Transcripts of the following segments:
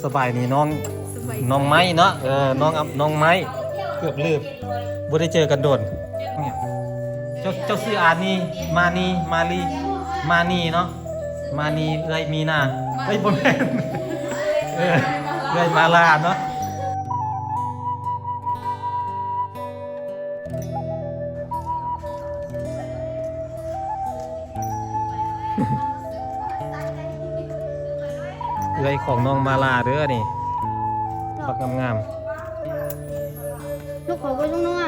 ສະບາຍດີນ້ອງ ສະບາຍດີ ນ້ອງໄມ້ເນາະ ເອີ ນ້ອງ ນ້ອງໄມ້ ເກືອບລືມ ບໍ່ໄດ້ເຈີກັນດົນ. ເຈົ້າ ເຈົ້າຊື່ອານີ ມານີ ມາລີ ມານີເນາະ ມານີ ເອື້ອຍມີນາ ເອີຍ ບໍ່ແມ່ນ ເອີ ເອື້ອຍມາລາເນາະ. ເອື້ອຍຂອງນ້ອງມາລາເດີ້ນີ້ ບັກງາມໆ. ລູກຂໍບໍ່ ລຸງນ້ອຍ.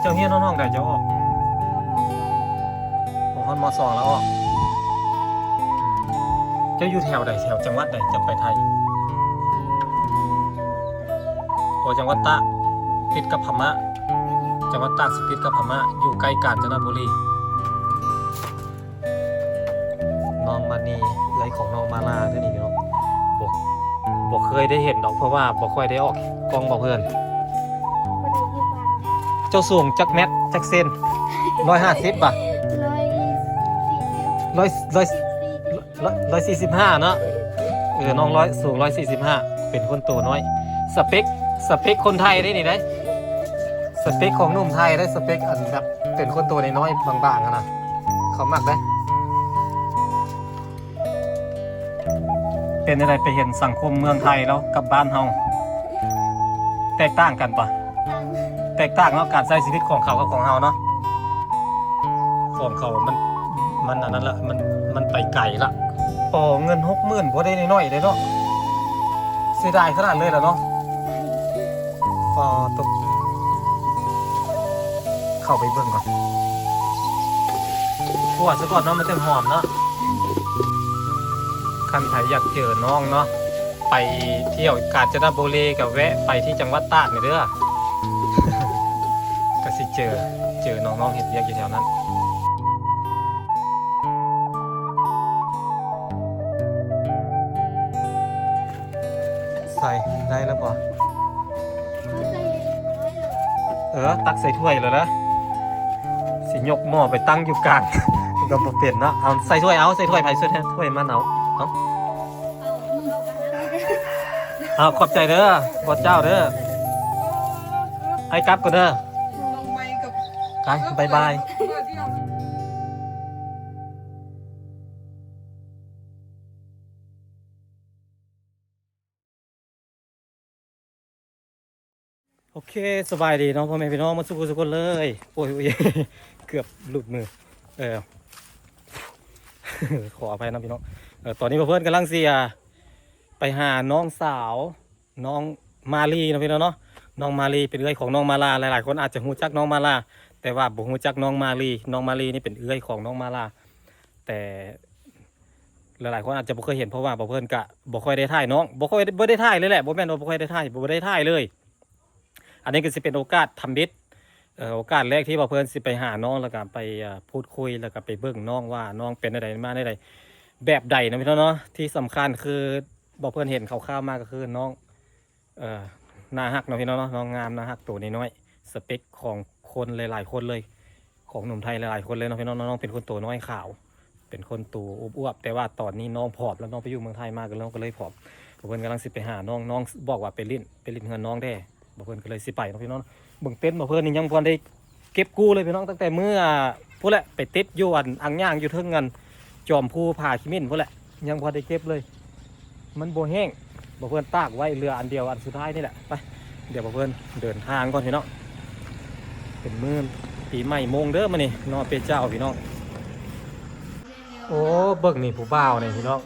ເຈົ້າຮຽນຮອດຫ້ອງໃດເຈົ້າອອກ? ຮອດ ມໍສອງແລ້ວອອກ. ເຈົ້າຢູ່ແຖວໃດ ແຖວຈັງຫວັດໃດ ຈະໄປໄທ? ໂອ ຈັງຫວັດຕາກ ຕິດກັບພະມ້າ ຈັງຫວັດຕາກຊິຕິດກັບພະມ້າ ຢູ່ໃກ້ການຈະນະບູລີ. ນ້ອງມານີ ເອື້ອຍຂອງນ້ອງມາລາເດີ້ນີ້ເນາະ. ບໍ່ ບໍ່ເຄີຍໄດ້ເຫັນດອກ ເພາະວ່າບໍ່ຄ່ອຍໄດ້ອອກກ້ອງບໍ່ເພິ່ນ. ເຈົ້າສູງຈັກແມັດ ຈັກເຊັນ? ຮ້ອຍຫ້າສິບ ບາດ ຮ້ອຍສີ່ສິບ ຮ້ອຍ ຮ້ອຍສີ່ສິບຫ້າເນາະ. ເອີ ນ້ອງຮ້ອຍ ສູງຮ້ອຍສີ່ສິບຫ້າ ເປັນຄົນໂຕນ້ອຍ. ສະເປັກ ສະເປັກຄົນໄທເດ້ນີ້ເດ້ ສະເປັກຂອງໜຸ່ມໄທເດ້ ສະເປັກອັນແບບເປັນຄົນໂຕນ້ອຍໆ ບາງໆ ຫັ້ນນະ ເຂົາມັກເດ້. ເປັນຈັ່ງໃດ ໄປເຫັນສັງຄົມເມືອງໄທແລ້ວກັບບ້ານເຮົາ ແຕກຕ່າງກັນປະ? ແຕກຕ່າງເນາະ ການໃຊ້ຊີວິດຂອງເຂົາກັບຂອງເຮົາເນາະ. ຂອງເຂົາມັນ ມັນອັນນັ້ນລະ ມັນ ມັນໄປໄກລະ. ອໍ ເງິນຫົກໝື່ນບໍ່ໄດ້ນ້ອຍໆເດ້ເນາະ ເສຍດາຍຂະໜາດເລີຍລະເນາະ. ອໍ ຕົກ ເຂົ້າໄປເບິ່ງກ່ອນ ຂົ້ວຊະກ່ອນເນາະ ມັນຈັ່ງຫອມເນາະ. ຄັນໃຜຢາກເຈີນ້ອງເນາະ ໄປທ່ຽວການຈະນະບູລີ ກະແວະໄປທີ່ຈັງຫວັດຕາກນີ້ເດີ້ ກະຊິເຈີ ເຈີນ້ອງໆເຮັດວຽກຢູ່ແຖວນັ້ນ. ໃສ່ ໄດ້ແລ້ວບໍ່? ເອີ ຕັກໃສ່ຖ້ວຍແລ້ວນະ ຊິຍົກໝໍ້ໄປຕັ້ງຢູ່ກາງ ມັນກະບໍ່ເປັນເນາະ. ເອົາໃສ່ຖ້ວຍ ເອົາໃສ່ຖ້ວຍ ໃຜໃສ່ຖ້ວຍມັນ ເອົາ ເອົາ ເອົາ ຂອບໃຈເດີ້ ບໍ່ເຈົ້າເດີ້ ອ້າຍກັບກ່ອນເດີ້ ໄປ ບາຍບາຍ. ໂອເຄ ສະບາຍດີເນາະ ພໍ່ແມ່ພີ່ນ້ອງໝົດສູ່ຜູ້ສູ່ຄົນເລີຍ. ໂອ້ຍ ເກືອບຫຼຸດມື ເອີ ຂໍອະໄພນຳພີ່ນ້ອງ. ເອີ ຕອນນີ້ພວກເພິ່ນກຳລັງຊິ ອ່າ ໄປຫານ້ອງສາວ ນ້ອງມາລີເນາະພີ່ນ້ອງເນາະ. ນ້ອງມາລີເປັນເອື້ອຍຂອງນ້ອງມາລາ ຫຼາຍໆຄົນອາດຈະຮູ້ຈັກນ້ອງມາລາ ແຕ່ວ່າບໍ່ຮູ້ຈັກນ້ອງມາລີ. ນ້ອງມາລີນີ້ເປັນເອື້ອຍຂອງນ້ອງມາລາ ແຕ່ ຫຼາຍໆຄົນອາດຈະບໍ່ເຄີຍເຫັນ ເພາະວ່າບໍ່ເພິ່ນກະບໍ່ຄ່ອຍໄດ້ຖ່າຍນ້ອງ ບໍ່ຄ່ອຍ ບໍ່ໄດ້ຖ່າຍເລີຍແຫຼະ ບໍ່ແມ່ນວ່າບໍ່ຄ່ອຍໄດ້ຖ່າຍ ບໍ່ໄດ້ຖ່າຍເລີຍ. ອັນນີ້ກະຊິເປັນໂອກາດທຳອິດ ເອີ ໂອກາດແລກທີ່ວ່າເພິ່ນຊິໄປຫານ້ອງ ແລ້ວກະໄປ ເອີ ພູດຄຸຍ ແລ້ວກະໄປເບິ່ງນ້ອງວ່ານ້ອງເປັນແນວໃດ ມາແນວໃດ ແບບໃດເນາະພີ່ນ້ອງເນາະ. ທີ່ສຳຄັນຄືບໍ່ເພິ່ນເຫັນຄ່າວໆມາກະຄືນ້ອງ ເອີ ໜ້າຮັກເນາະພີ່ນ້ອງເນາະ ນ້ອງງາມໜ້າຮັກ ໂຕນ້ອຍໆ ສະເປັກຂອງຄົນຫຼາຍໆຄົນເລີຍ ຂອງໜຸ່ມໄທຫຼາຍໆຄົນເລີຍເນາະພີ່ນ້ອງເນາະ. ນ້ອງເປັນຄົນໂຕນ້ອຍຂາວ ເປັນຄົນໂຕອວບໆ ແຕ່ວ່າຕອນນີ້ນ້ອງຜອມແລ້ວ ນ້ອງໄປຢູ່ເມືອງໄທມາ ກະເລີຍ ກະເລີຍຜອມ. ເພິ່ນກຳລັງຊິໄປຫານ້ອງ ນ້ອງບອກວ່າໄປຫຼິ້ນ ໄປຫຼິ້ນເຮືອນນ້ອງແດ່ ບໍ່ເພິ່ນກະເລີຍຊິໄປເນາະພີ່ນ້ອງ. ເບິ່ງເຕັນ ບໍ່ເພິ່ນນີ້ຍັງບໍ່ໄດ້ເກັບກູ້ເລີຍພີ່ນ້ອງ ຕັ້ງແຕ່ມື້ ອ່າ ພຸ້ນແຫຼະ ໄປຕິດຢູ່ອັນອ່າງຍ່າງຢູ່ເທິງອັນຈອມພູຜາຂີ້ໝິ້ນພຸ້ນແຫຼະ ຍັງບໍ່ໄດ້ເກັບເລີຍ ມັນບໍ່ແຫ້ງ. ບໍ່ເພິ່ນຕາກໄວ້ເຫຼືອອັນດຽວ ອັນສຸດທ້າຍນີ້ແຫຼະ. ໄປ ດຽວບໍ່ເພິ່ນເດີນທາງກ່ອນພີ່ນ້ອງ. ເປັນມື້ປີໃໝ່ມົ້ງເດີ້ມື້ນີ້ເນາະ ເປັນເຈົ້າພີ່ນ້ອງ. ໂອ້ ເບິ່ງນີ້ຜູ້ບ່າວນີ້ພີ່ນ້ອງ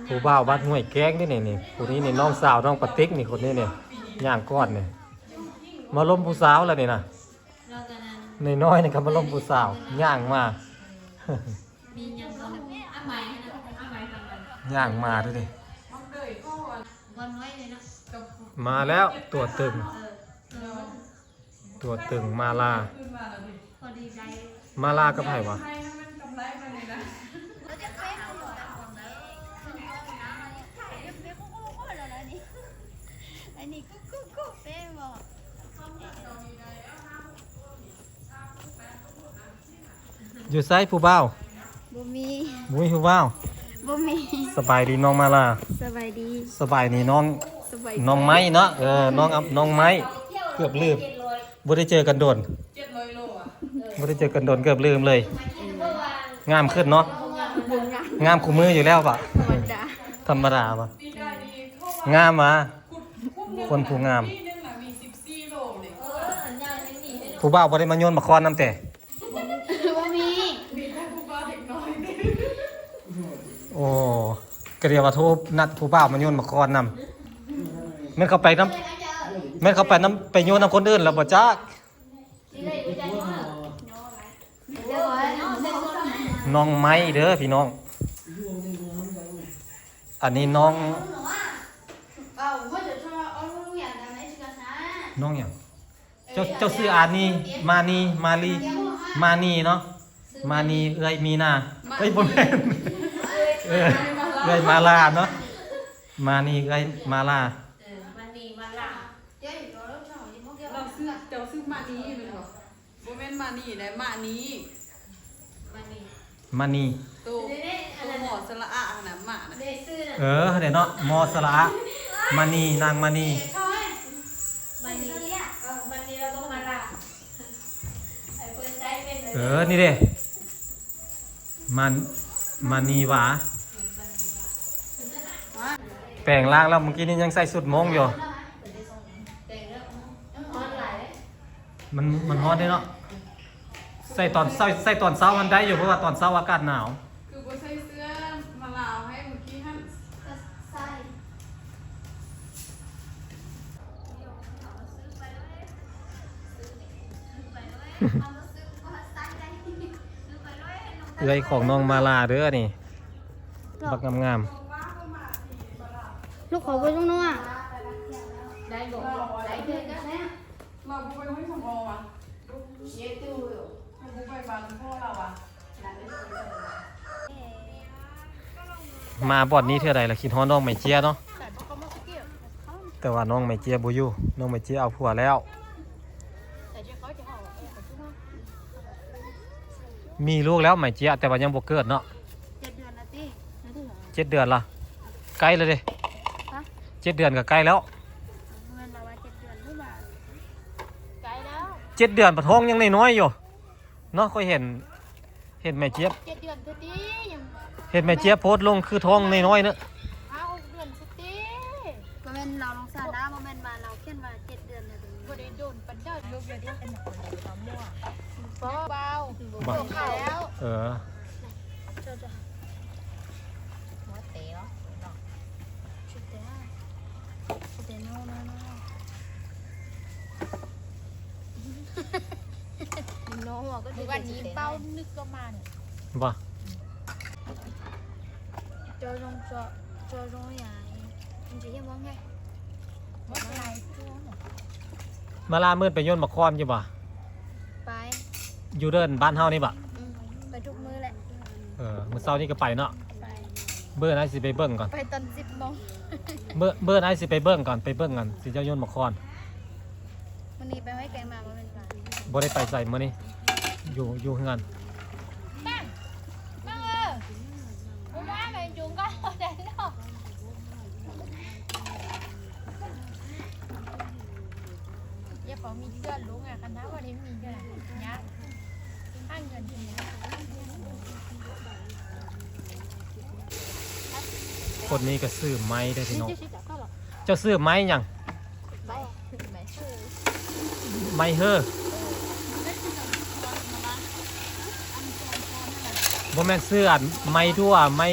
ຜູ້ບ່າວບ້ານຫ້ວຍແກ້ງນີ້ ນີ້ ນີ້ ຜູ້ນີ້ນີ້ ນ້ອງສາວນ້ອງປາຕິກນີ້ ຄົນນີ້ນີ້ ຍ່າງກ່ອນນີ້ ມາລົມຜູ້ສາວລະນີ້ນະ. ນ້ອຍໆນີ້ກະມາລົມຜູ້ສາວ ຍ່າງມາ ຍ່າງມາເດີ້ນີ້. ມາແລ້ວຕົວຕຶງ ຕົວຕຶງມາລາ ມາລາກັບໃຜວະ? ຢູ່ໃສຜູ້ບ່າວ? ບໍ່ມີ ບໍ່ມີຜູ້ບ່າວ? ບໍ່ມີ. ສະບາຍດີນ້ອງມາລາ. ສະບາຍດີ. ສະບາຍດີນ້ອງ ສະບາຍດີ ນ້ອງໄມ້ເນາະ. ເອີ ນ້ອງ ນ້ອງໄມ້ ເກືອບລືມ ບໍ່ໄດ້ເຈີກັນດົນ ເຈັດຮ້ອຍໂລອະ ບໍ່ໄດ້ເຈີກັນດົນ ເກືອບລືມເລີຍ. ເອີ ງາມຂຶ້ນເນາະ. ບໍ່ງາມ ງາມຄູ່ມື້ຢູ່ແລ້ວປະ? ທຳມະດາ ທຳມະດາປະ? ງາມຫວາ ຄົນຜູ້ງາມ. ຜູ້ບ່າວບໍ່ໄດ້ມາໂຍນໝາກຄອນນຳແຕ່? ບໍ່ມີ. ໂອ້ ກະດຽວວ່າໂທນັດຜູ້ບ່າວມາໂຍນໝາກຄອນນຳ. ແມ່ນເຂົາໄປນຳ ແມ່ນເຂົາໄປນຳ ໄປໂຍນນຳຄົນອື່ນແລ້ວບໍ່ຈັກ. ນ້ອງໄມ້ເດີພີ່ນ້ອງ. ອັນນີ້ນ້ອງ ນ້ອງຫຍັງ? ເຈົ້າ ເຈົ້າຊື່ອານີ ມານີ ມາລີ ມານີເນາະ. ມານີເອື້ອຍມີນາ ເອີຍ ບໍ່ແມ່ນ ເອື້ອຍມາລາເນາະ. ມານີເອື້ອຍມາລາ. ເອີ ມານີ ມາລາ. ລາວຊື່ ເຈົ້າຊື່ມານີແມ່ນບໍ່? ບໍ່ແມ່ນມານີໃດ໋ ມານີ ມານີ ມານີ ໂຕ ໂຕ ມໍ ສະຫຼະອະຫັ້ນນະ ມານະ. ເອີ ຫັ້ນແຫຼະເນາະ ມໍ ສະຫຼະອະ ມານີ ນາງມານີ. ມານີ ເອີ ມານີ ແລ້ວກໍມາລາ. ເອີ ນີ້ເດ້ ມານ ມານີຫວາ. ແປງຮ່າງແລ້ວ ມື້ກີ້ນີ້ຍັງໃສ່ຊຸດໂມ່ງຢູ່. ມັນ ມັນຮ້ອນເດ້ເນາະ. ໃສ່ຕອນເຊົ້າ ໃສ່ຕອນເຊົ້າຫັ້ນໄດ້ຢູ່ ເພາະວ່າຕອນເຊົ້າອາກາດໜາວ. ຄືບໍ່ໃສ່ເສື້ອມາລາວໃຫ້ມື້ກີ້ຫັ້ນ? ເອື້ອຍຂອງນ້ອງມາລາເດີນີ້ ບັກງາມໆ. ລູກເຂົາບໍ່ລົງເນາະ. ມາບ່ອນນີ້ເທື່ອໃດລະຄິດຮອດນ້ອງໄມເຈ້ຍເນາະ. ແຕ່ວ່ານ້ອງໄມເຈ້ຍບໍ່ຢູ່ ນ້ອງໄມເຈ້ຍເອົາຜົວແລ້ວ. ມີລູກແລ້ວໄມເຈ້ຍ ແຕ່ວ່າຍັງບໍ່ເກີດເນາະ. ເຈັດເດືອນລະຕິ? ເຈັດເດືອນລະ ໃກ້ແລ້ວເດ້. ຮະ? ເຈັດເດືອນກໍໃກ້ແລ້ວ. ແມ່ນລະວ່າເຈັດເດືອນຫຼືວ່າ ໃກ້ແລ້ວ. ເຈັດເດືອນປະທ້ອງຍັງນ້ອຍໆຢູ່ເນາະ. ຂ້ອຍເຫັນ ເຫັນໄມເຈ້ຍ ເຈັດເດືອນເທື່ອຕິ ຍັງ ເຫັນໄມເຈ້ຍໂພສລົງຄືທ້ອງນ້ອຍໆເນາະ. ຫ້າຫົກເດືອນເທື່ອຕິ. ບໍ່ແມ່ນລາວລົງສານະ ບໍ່ແມ່ນວ່າລາວຂຽນວ່າເຈັດເດືອນນະ. ບໍ່ໄດ້ໂດນປານໃດ. ລູກເດີ ເປັນຄົນເວົ້າ ບໍ່ເວົ້າ ບອກແລ້ວ. ເອີ ຫົວເຕະເນາະ. ໂນ ກໍຄືວ່ານີ້ເປົ້ານຶກກໍມານີ້ ບໍ່ ເຈົ້າຕ້ອງເຈາະ ເຈົ້າຕ້ອງຫຍັງ ມັນຊິເຮັດວ່າໄງ? ມາລາມື້ໄປໂຍນໝາກຄອນຢູ່ບໍ່? ໄປ ຢູ່ເດີ່ນບ້ານເຮົານີ້ບໍ່? ອືມ ໄປທຸກມື້ແຫຼະ. ເອີ ມື້ເຊົ້ານີ້ກໍໄປເນາະ. ໄປ ເບິ່ງ ອ້າຍຊິໄປເບິ່ງກ່ອນ ໄປຕອນສິບໂມງ. ເບິ່ງ ເບິ່ງ ອ້າຍຊິໄປເບິ່ງກ່ອນ ໄປເບິ່ງອັນຊິເຈົ້າໂຍນໝາກຄອນ. ມື້ນີ້ໄປຫ້ອຍແກງໝາບໍ່ແມ່ນຫວາ? ບໍ່ໄດ້ໄປໃສມື້ນີ້ ຢູ່ ຢູ່ເຮືອນ. ຄົນນີ້ກໍຊື້ໄມ້ເດ້ພີ່ນ້ອງ. ເຈົ້າຊື້ໄມ້ຫຍັງ? ໄມ້ເຮີ. ບໍ່ແມ່ນຊື້ອັນໄມ້ທົ່ວ ໄມ້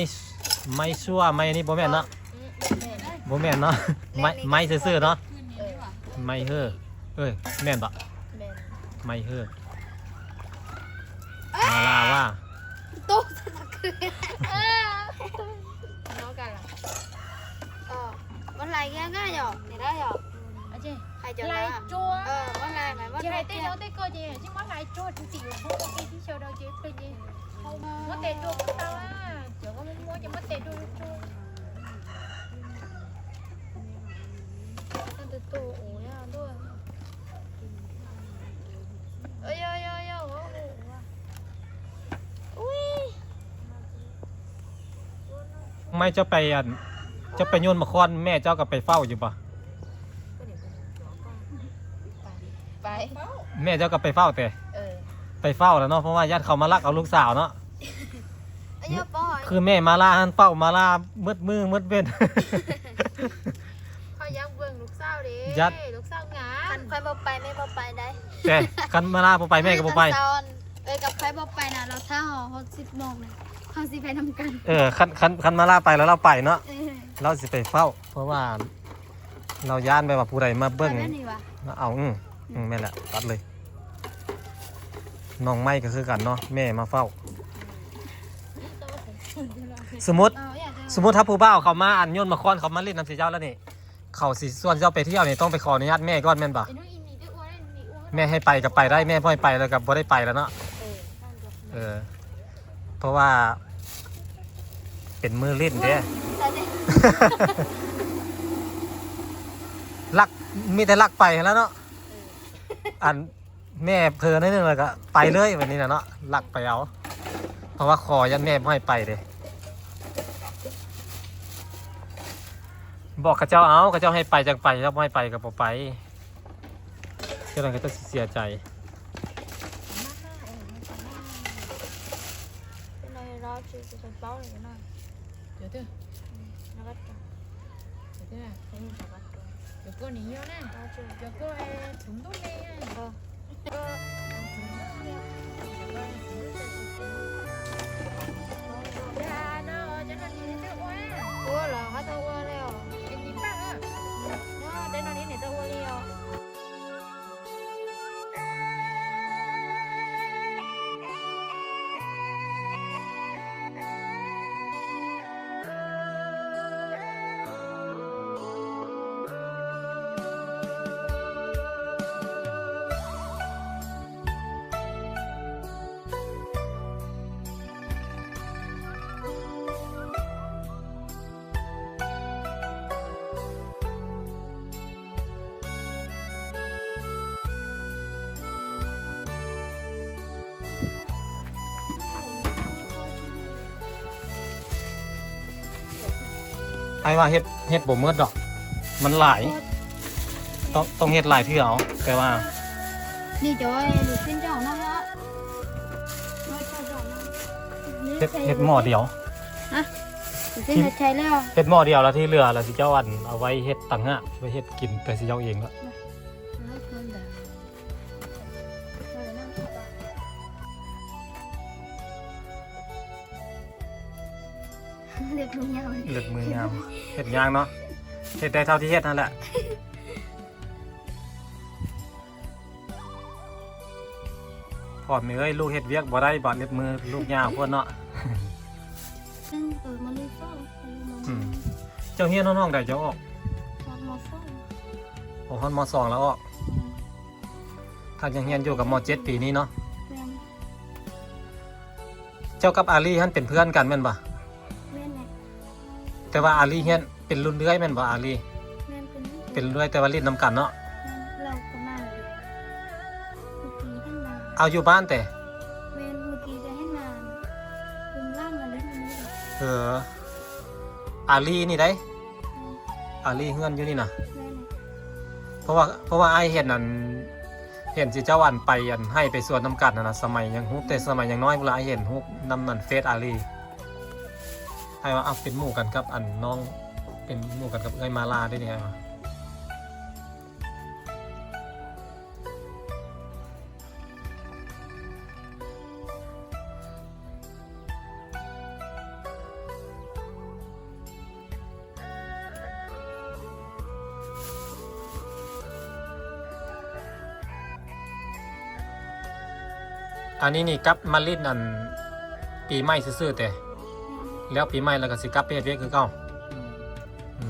ໄມ້ຊົ່ວ ໄມ້ອັນນີ້ບໍ່ແມ່ນເນາະ? ບໍ່ແມ່ນເນາະ. ໄມ້ ໄມ້ຊື່ໆເນາະ. ໄມ້ເຮີ ເອີຍ ແມ່ນບໍ່? ແມ່ນ ໄມ້ເຮີ. ມາລາວ່າ ໂຕສະໜັກຄື ເອີ ເນາະກັນລະ ເອີ. ລາຍແກ້ງ່າຍອອກ ນີ້ໄດ້ອອກ ອາເຈ ໃຫ້ເຈົ້າລາຍຈົວ ເອີ ວ່າລາຍ ມັນວ່າ ຈະໃຫ້ເຕໂນເຕໂກເຈ ຊິມາລາຍຈົວ ຈະຕິຢູ່ພວກເກທີ່ເຊວດາວເຈເປັນເຈ ເຮົາມາເຕໂຕເຂົາລາ ເຈົ້າກໍບໍ່ຈະມາເຕໂຕໂຕ ໂຕໂຕໂອ້ຍ ເອີຍ ໂອ້ຍ ອຸ້ຍ ໄມ້ເຈົ້າໄປ ອັນ ເຈົ້າໄປໂຍນໝາກຄອນ ແມ່ເຈົ້າກໍໄປເຝົ້າຢູ່ບໍ່? ໄປ ແມ່ເຈົ້າກໍໄປເຝົ້າແຕ່ ເອີ ໄປເຝົ້າແລ້ວເນາະ ເພາະວ່າຢ້ານເຂົາມາລັກເອົາລູກສາວເນາະ ເອີ ຄືແມ່ມາລາຫັ້ນເຝົ້າມາລາໝົດມື້ໝົດເວັນ ຂ້ອຍຢາກເບິ່ງລູກສາວເດ້ ຢາກ ລູກສາວງາມ ຄັນຂ້ອຍບໍ່ໄປ ແມ່ບໍ່ໄປໄດ໋ ແຕ່ຄັນມາລາບໍ່ໄປ ແມ່ກໍບໍ່ໄປ ເອີ ກັບຂ້ອຍບໍ່ໄປນະ ລາວຖ້າເຮົາຮອດສິບໂມງນະ ເຮົາຊິໄປນຳກັນ ເອີ ຄັນ ຄັນ ຄັນມາລາໄປແລ້ວລາວໄປເນາະ ເອີ ລາວຊິໄປເຝົ້າ ເພາະວ່າລາວຢ້ານແບບວ່າຜູ້ໃດມາເບິ່ງ ເອົາ ອື ອື ແມ່ນແຫຼະ ຕັດເລີຍ ນ້ອງໄມ້ກໍຄືກັນເນາະ ແມ່ມາເຝົ້າ ສົມມຸດ ສົມມຸດຖ້າຜູ້ບ່າວເຂົາມາ ອັນ ໂຍນໝາກຄອນ ເຂົາມາຫຼິ້ນນຳເຈົ້າແລ້ວນີ້ ເຂົາຊິຊວນເຈົ້າໄປທ່ຽວນີ້ ຕ້ອງໄປຂໍອະນຸຍາດແມ່ກ່ອນແມ່ນບໍ່? ແມ່ໃຫ້ໄປກໍໄປໄດ້ ແມ່ບໍ່ໃຫ້ໄປແລ້ວກໍບໍ່ໄດ້ໄປແລ້ວເນາະ ເອີ ເອີ ເພາະວ່າເປັນມື້ຫຼິ້ນເດ້ ລັກ ມີແຕ່ລັກໄປຫັ້ນແຫຼະເນາະ ເອີ ອັນ ແມ່ເຜີໜ້ອຍໜຶ່ງແລ້ວກໍໄປເລີຍ ແບບນີ້ນະເນາະ ລັກໄປເອົາ ເພາະວ່າຂໍຢ້ານແມ່ບໍ່ໃຫ້ໄປເດ້ ບອກເຂົາເຈົ້າເອົາ ເຂົາເຈົ້າໃຫ້ໄປຈັ່ງໄປ ເຂົາເຈົ້າບໍ່ໃຫ້ໄປກໍບໍ່ໄປ ຈັ່ງນັ້ນເຂົາເຈົ້າຊິເສຍໃຈ.ອ້າຍວ່າເຮັດ ເຮັດບໍ່ໝົດດອກ ມັນຫຼາຍ ຕ້ອງ ຕ້ອງເຮັດຫຼາຍເທື່ອເອົາ ແຕ່ວ່າ ນີ້ຈອຍ ລູກຊິ້ນເຈົ້ານັ້ນລະ ເຮັດ ເຮັດໝໍ້ດຽວ ຮະ ລູກຊິ້ນເຮັດໃຊ້ແລ້ວ ເຮັດໝໍ້ດຽວ ແລ້ວທີ່ເຫຼືອລະຊິເຈົ້າ ອັນ ເອົາໄວ້ເຮັດຕ່າງຫາກ ໄວ້ເຮັດກິນແຕ່ຊິເຈົ້າເອງລະ. ເລັບມືຍາວ ເລັບມືຍາວ ເຮັດຍາກເນາະ ເຮັດໄດ້ເທົ່າທີ່ເຮັດຫັ້ນແຫຼະ. ພອນເອີຍ ລູກເຮັດວຽກບໍ່ໄດ້ບາດ ເລັບມືລູກຍາວໂພດເນາະ. ເອີ ມ.ໜຶ່ງ ສອງ ອືມ ເຈົ້າຮຽນຮອດຫ້ອງໃດເຈົ້າອອກ? ຮອດ ມ.ສອງ ໂອ້ ຮອດ ມ.ສອງ ແລ້ວອອກ. ອືມ ທ່ານຍັງຮຽນຢູ່ກັບ ມ.ເຈັດ ປີນີ້ເນາະ. ແມ່ນ. ເຈົ້າກັບອາລີຫັ້ນເປັນເພື່ອນກັນແມ່ນບໍ່? ແມ່ນແຫຼະ. ແຕ່ວ່າອາລີຮຽນເປັນລຸ້ນເອື້ອຍແມ່ນບໍ່ອາລີ? ແມ່ນ ເປັນລຸ້ນ ເປັນລຸ້ນເອື້ອຍ ແຕ່ວ່າຫຼິ້ນນຳກັນເນາະ. ແມ່ນ ລາວກໍມາເມື່ອກີ້ຫັ້ນນະ. ເອົາ ຢູ່ບ້ານແຕ່? ແມ່ນ ເມື່ອກີ້ກໍເຫັນນານ ລຸ້ນຫຼານມາຫຼິ້ນນຳ. ເອີ ອາລີນີ້ໃດ? ອາລີເຮືອນຢູ່ນີ້ນະ. ແມ່ນແຫຼະ. ເພາະວ່າ ເພາະວ່າອ້າຍເຫັນອັນ ເຫັນຊິເຈົ້າອັນໄປອັນໄຮ່ໄປສວນນຳກັນຫັ້ນນະ ສະໄໝຍັງ ຮູບແຕ່ສະໄໝຍັງນ້ອຍພຸ້ນລະ ອ້າຍເຫັນຮູບນຳອັນເຟສອາລີ. ອ້າຍວ່າ ເອົາ ເປັນໝູ່ກັນກັບອັນນ້ອງ ເປັນໝູ່ກັນກັບເອື້ອຍມາລາເດ້ນີ້ ອ້າຍວ່າ. ອັນນີ້ນີ້ກັບມາຫຼິ້ນອັນປີໃໝ່ຊື່ໆແຕ່ ແລ້ວປີໃໝ່ແລ້ວກໍຊິກັບໄປເຮັດວຽກຄືເກົ່າ. ອືມ ອື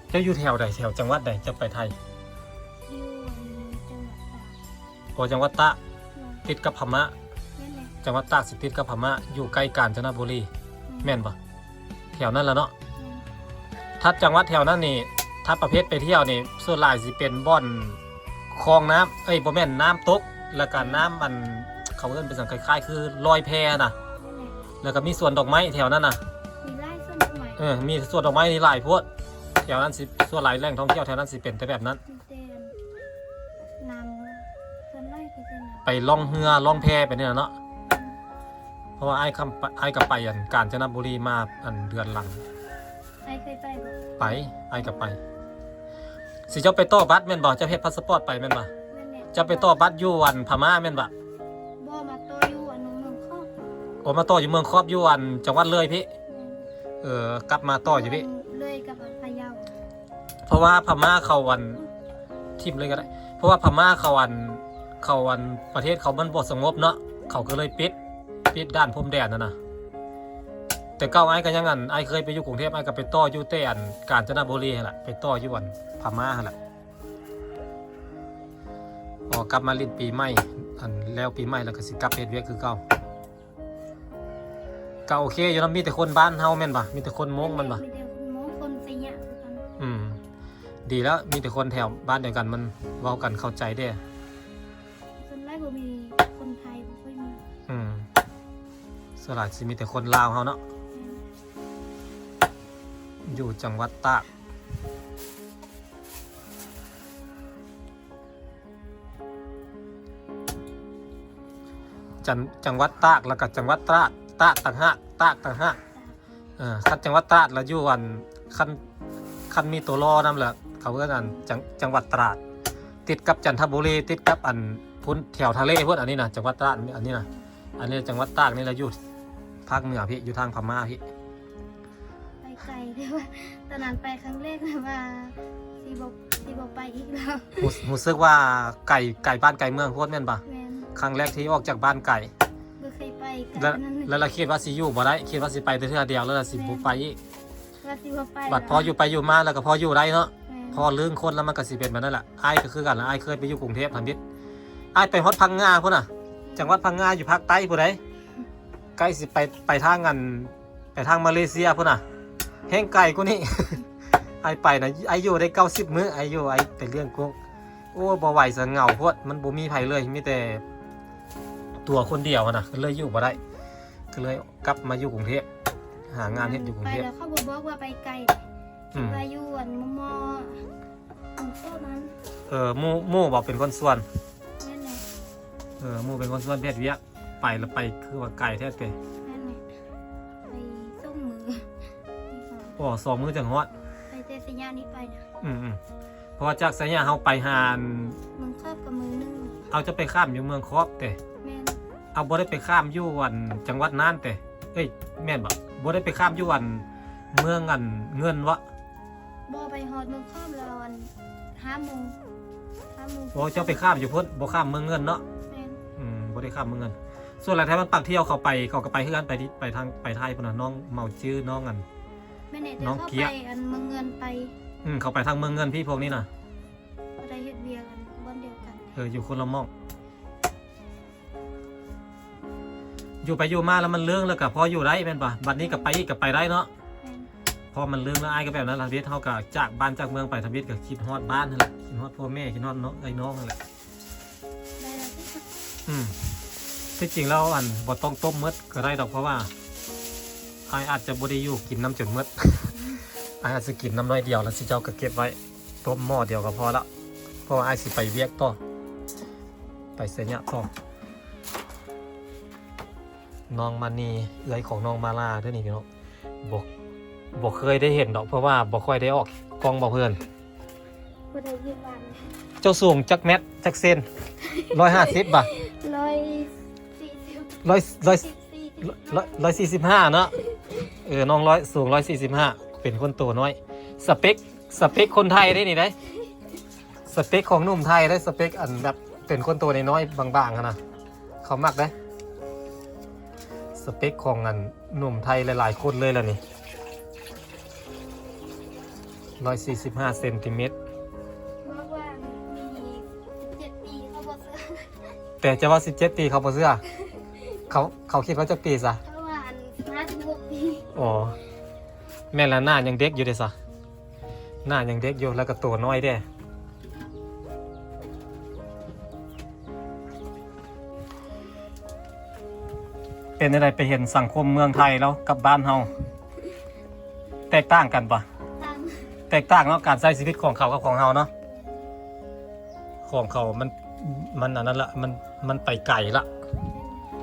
ມ. ເຈົ້າຢູ່ແຖວໃດ? ແຖວຈັງຫວັດໃດ? ເຈົ້າໄປໄທ? ຢູ່ອັນຈັງຫວັດຕາກ. ໂອ ຈັງຫວັດຕາກ ແມ່ນ ຕິດກັບພະມ້າ. ແມ່ນແຫຼະ. ຈັງຫວັດຕາກຊິຕິດກັບພະມ້າ ຢູ່ໃກ້ການຈະນະບູລີ. ແມ່ນ ແມ່ນບໍ່? ແຖວນັ້ນລະເນາະ. ແມ່ນ. ຖ້າຈັງຫວັດແຖວນັ້ນນີ້ ຖ້າປະເພດໄປທ່ຽວນີ້ ສ່ວນຫຼາຍຊິເປັນບ່ອນຄອງນ້ຳ ເອີຍ ບໍ່ແມ່ນ ນ້ຳຕົກ ແລ້ວກະນ້ຳ ອືມ ອັນ ເຂົາເອີ້ນເປັນຫຍັງ ຄ້າຍໆຄືລອຍແພນະ. ແມ່ນແຫຼະ. ແລ້ວກະມີສວນດອກໄມ້ແຖວນັ້ນນະ. ມີຫຼາຍສວນດອກໄມ້. ເອີ ມີສວນດອກໄມ້ນີ້ຫຼາຍໂພດ. ແຖວນັ້ນຊິ ສ່ວນຫຼາຍແຫຼ່ງທ່ອງທ່ຽວແຖວນັ້ນຊິເປັນແຕ່ແບບນັ້ນ. ມີແຕ່ນ້ຳ ສ່ວນຫຼາຍກໍແຕ່ນ້ຳ ໄປລ່ອງເຮືອລ່ອງແພໄປນີ້ລະເນາະ. ເພາະວ່າອ້າຍຄຳ ອ້າຍກໍໄປອັນການຈະນະບູລີມາອັນເດືອນຫຼັງ. ອ້າຍເຄີຍໄປບໍ່? ໄປ ອ້າຍກໍໄປ. ຊິເຈົ້າໄປຕໍ່ບັດແມ່ນບໍ່? ເຈົ້າເຮັດພາສະປອດໄປແມ່ນບໍ່? ແມ່ນແຫຼະ. ເຈົ້າໄປຕໍ່ບັດຢູ່ອັນພະມ້າແມ່ນບໍ່? ບໍ່ ມາຕໍ່ຢູ່ອັນເມືອງຂອບ. ໂອ ມາຕໍ່ຢູ່ເມືອງຂອບ ຢູ່ອັນຈັງຫວັດເລີຍພີ້. ແມ່ນ. ເອີ ກັບມາຕໍ່ຢູ່ພີ້ ເລີຍກັບພະເຍົາ. ເພາະວ່າພະມ້າເຂົາອັນ ຖິ້ມເລີຍກໍໄດ້ ເພາະວ່າພະມ້າເຂົາອັນ ເຂົາອັນ ປະເທດເຂົາມັນບໍ່ສະຫງົບເນາະ ເຂົາກໍເລີຍປິດ ປິດດ່ານພົມແດນຫັ້ນນະ. ແຕ່ເກົ່າອ້າຍກໍຍັງອັນ ອ້າຍເຄີຍໄປຢູ່ກຸງເທບ ອ້າຍກໍໄປຕໍ່ຢູ່ແຕ່ອັນການຈະນະບູລີຫັ້ນລະ ໄປຕໍ່ຢູ່ອັນພະມ້າຫັ້ນລະ. ອໍ ກັບມາຫຼິ້ນປີໃໝ່ ອັນແລ້ວປີໃໝ່ແລ້ວກໍຊິກັບເຮັດວຽກຄືເກົ່າ. ກໍໂອເຄຢູ່ເນາະ ມີແຕ່ຄົນບ້ານເຮົາແມ່ນບໍ່? ມີແຕ່ຄົນມົ້ງແມ່ນບໍ່? ມີແຕ່ຄົນມົ້ງ ຄົນໄຊຍະຄືກັນ. ອືມ ດີແລ້ວ ມີແຕ່ຄົນແຖວບ້ານດຽວກັນ ມັນເວົ້າກັນເຂົ້າໃຈເດ້. ສ່ວນຫຼາຍບໍ່ມີຄົນໄທ ບໍ່ຄ່ອຍມີ. ອືມ ສ່ວນຫຼາຍຊິມີແຕ່ຄົນລາວເຮົາເນາະ. ແມ່ນ. ຢູ່ຈັງຫວັດຕາກ. ຈັນ ຈັງຫວັດຕາກ ແລ້ວກໍຈັງຫວັດຕາດ ຕາດຕ່າງຫາກ ຕາກຕ່າງຫາກ. ເອີ ຄັນຈັງຫວັດຕາດລະຢູ່ອັນ ຄັນ ຄັນມີຕົວລໍນຳລະ ເຂົາເອີ້ນອັນ ຈັງ ຈັງຫວັດຕາດ ຕິດກັບຈັນທະບູລີ ຕິດກັບອັນພຸ້ນ ແຖວທະເລພຸ້ນ. ອັນນີ້ນະ ຈັງຫວັດຕາດ ອັນນີ້ນະ ອັນນີ້ຈັງຫວັດຕາກນີ້ລະ ຢູ່ພາກເໜືອພີ້ ຢູ່ທາງພະມ້າພີ້. ໄປໄກ ແຕ່ວ່າຕອນນັ້ນໄປຄັ້ງແລກ ແຕ່ວ່າຊິບໍ່ ຊິບໍ່ໄປອີກແລ້ວ. ຮູ້ ຮູ້ສຶກວ່າໄກ ໄກບ້ານໄກເມືອງໂພດແມ່ນບໍ່? ແມ່ນ. ຄັ້ງແລກທີ່ອອກຈາກບ້ານໄກ ບໍ່ເຄີຍໄປໄກ ແລ້ວ ນັ້ນ ແລ້ວ ແລ້ວຄິດວ່າຊິຢູ່ບໍ່ໄດ້ ຄິດວ່າຊິໄປແຕ່ເທື່ອດຽວ ແລ້ວຊິບໍ່ໄປອີກ. ແມ່ນ. ວ່າຊິບໍ່ໄປ ບັດພໍຢູ່ໄປຢູ່ມາແລ້ວກໍພໍຢູ່ໄດ້ເນາະ. ແມ່ນ. ພໍລຶ້ງຄົນແລ້ວມັນກໍຊິເປັນແບບນັ້ນແຫຼະ. ອ້າຍກໍຄືກັນລະ ອ້າຍເຄີຍໄປຢູ່ກຸງເທບທຳອິດ ອ້າຍໄປຮອດພັງງາພຸ້ນນະ. ອືມ. ຈັງຫວັດພັງງາຢູ່ພາກໃຕ້ພຸ້ນໃດ ໃກ້ຊິໄປ ໄປທາງອັນ ໄປທາງມາເລເຊຍພຸ້ນນະ ແຮ່ງໄກກວ່ານີ້. ອ້າຍໄປນະ ອ້າຍຢູ່ໄດ້ເກົ້າສິບມື້ ອ້າຍຢູ່ ອ້າຍໄປລ້ຽງກຸ້ງ. ໂອ້ ບໍ່ໄຫວຊະ ເຫງົາໂພດ ມັນບໍ່ມີໃຜເລີຍ ມີແຕ່ຕົວຄົນດຽວຫັ້ນນະ ກໍເລີຍຢູ່ບໍ່ໄດ້ ກໍເລີຍກັບມາຢູ່ກຸງເທບ ຫາງານເຮັດຢູ່ກຸງເທບ. ໄປແລ້ວເຂົາບໍ່ບອກວ່າໄປໄກ ອືມ ວ່າຢູ່ອັນໝໍ້ໆ ຂອງໂຕນັ້ນ. ເອີ ໝູ່ ໝູ່ບໍ່ເປັນຄົນຊວນ? ແມ່ນແຫຼະ. ເອີ ໝູ່ເປັນຄົນຊວນເຮັດວຽກ. ໄປລະໄປຄືວ່າໄກແທ້ເຕ. ແມ່ນແຫຼະ ໄປສອງມື້. ໂອ້ ສອງມື້ຈັ່ງຮອດ. ໄປແຕ່ໄຊຍະນີ້ໄປນະ. ອືມໆ ເພາະວ່າຈາກໄຊຍະເຮົາໄປຫາ ເມືອງຂອບກໍມື້ໜຶ່ງ. ເອົາ ເຈົ້າໄປຂ້າມຢູ່ເມືອງຂອບເຕ? ແມ່ນ. ເອົາ ບໍ່ໄດ້ໄປຂ້າມຢູ່ອັນຈັງຫວັດນ່ານເຕ? ເອີຍ ແມ່ນບໍ່? ບໍ່ໄດ້ໄປຂ້າມຢູ່ອັນເມືອງອັນເງິນວະ? ບໍ່ ໄປຮອດເມືອງຂອບແລ້ວອັນ ຫ້າໂມງ ຫ້າໂມງ. ໂອ້ ເຈົ້າໄປຂ້າມຢູ່ພຸ້ນ ບໍ່ຂ້າມເມືອງເງິນເນາະ? ແມ່ນ. ອືມ ບໍ່ໄດ້ຂ້າມເມືອງເງິນ. ສ່ວນຫຼາຍແຖວບ້ານປາກທ່ຽວເຂົາໄປ ເຂົາກໍໄປຄືກັນ ໄປທີ່ ໄປທາງ ໄປໄທພຸ້ນນະ ນ້ອງເມົາຈື່ ນ້ອງອັນ ແມ່ນແຫຼະ ນ້ອງກຽກ ເຂົາໄປອັນເມືອງເງິນໄປ. ອືມ ເຂົາໄປທາງເມືອງເງິນພີ້ພວກນີ້ນະ ບໍ່ໄດ້ເຮັດວຽກອັນບ່ອນດຽວກັນ. ເອີ ຢູ່ຄົນລະໝ່ອງ. ຢູ່ໄປຢູ່ມາແລ້ວມັນເລີງ ແລ້ວກໍພໍຢູ່ໄດ້ແມ່ນປະ? ບັດນີ້ກໍໄປອີກກໍໄປໄດ້ເນາະ. ແມ່ນ. ເພາະມັນເລີງແລ້ວ ອ້າຍກໍແບບນັ້ນລະ ເຮັດເຮົາກໍຈາກບ້ານຈາກເມືອງໄປທຳອິດ ກໍຄິດຮອດບ້ານຫັ້ນແຫຼະ ຄິດຮອດພໍ່ແມ່ ຄິດຮອດນ້ອງ ອ້າຍນ້ອງຫັ້ນແຫຼະ. ໄດ້ແລ້ວຕິ? ອືມ ທີ່ຈິງແລ້ວ ອັນ ບໍ່ຕ້ອງຕົ້ມໝົດກໍໄດ້ດອກ ເພາະວ່າອ້າຍອາດຈະບໍ່ໄດ້ຢູ່ກິນນຳຈົນໝົດ ອ້າຍອາດຊິກິນນຳໜ້ອຍດຽວ ແລ້ວຊິເຈົ້າກໍເກັບໄວ້ ຕົ້ມໝໍ້ດຽວກໍພໍລະ ເພາະວ່າອ້າຍຊິໄປວຽກຕໍ່ ໄປໄຊຍະຕໍ່. ນ້ອງມານີ ເອື້ອຍຂອງນ້ອງມາລາເດີ້ນີ້ພີ່ນ້ອງ. ບໍ່ ບໍ່ເຄີຍໄດ້ເຫັນດອກ ເພາະວ່າບໍ່ຄ່ອຍໄດ້ອອກກ້ອງບໍ່ເພິ່ນ. ບໍ່ໄດ້ເຫັນວ່າ ເຈົ້າສູງຈັກແມັດ ຈັກເຊັນ? ຮ້ອຍຫ້າສິບບໍ່? ຮ້ອຍສີ່ສິບ ຮ້ອຍ ຮ້ອຍ ຮ້ອຍສີ່ສິບຫ້າເນາະ. ເອີ ນ້ອງຮ້ອຍ ສູງຮ້ອຍສີ່ສິບຫ້າ ເປັນຄົນໂຕນ້ອຍ. ສະເປັກ ສະເປັກຄົນໄທເດ້ນີ້ເດ້ ສະເປັກຂອງໜຸ່ມໄທເດ້ ສະເປັກອັນແບບເປັນຄົນໂຕນ້ອຍໆ ບາງໆ ຫັ້ນນະ ເຂົາມັກເດ້ ສະເປັກຂອງອັນໜຸ່ມໄທຫຼາຍໆ ຄົນເລີຍລະນີ້. ຮ້ອຍສີ່ສິບຫ້າເຊັນຕີແມັດ. ບອກວ່າມີສິບເຈັດປີ ເຂົາບໍ່ເຊື່ອ. ແຕ່ຈະວ່າສິບເຈັດປີເຂົາບໍ່ເຊື່ອ? ເຂົາ ເຂົາຄິດວ່າຈັກປີຊະ? ເຂົາວ່າອັນ ສິບຫ້າ ສິບຫົກປີ. ອໍ ແມ່ນລະ ໜ້າຍັງເດັກຢູ່ເດ້ຊະ. ໜ້າຍັງເດັກຢູ່ ແລ້ວກໍໂຕນ້ອຍເດ້. ເປັນຈັ່ງໃດ ໄປເຫັນສັງຄົມເມືອງໄທແລ້ວກັບບ້ານເຮົາ ແຕກຕ່າງກັນບໍ່? ຕ່າງ. ແຕກຕ່າງເນາະ ການໃຊ້ຊີວິດຂອງເຂົາກັບຂອງເຮົາເນາະ. ຂອງເຂົາມັນ ມັນອັນນັ້ນລະ ມັນ ມັນໄປໄກລະ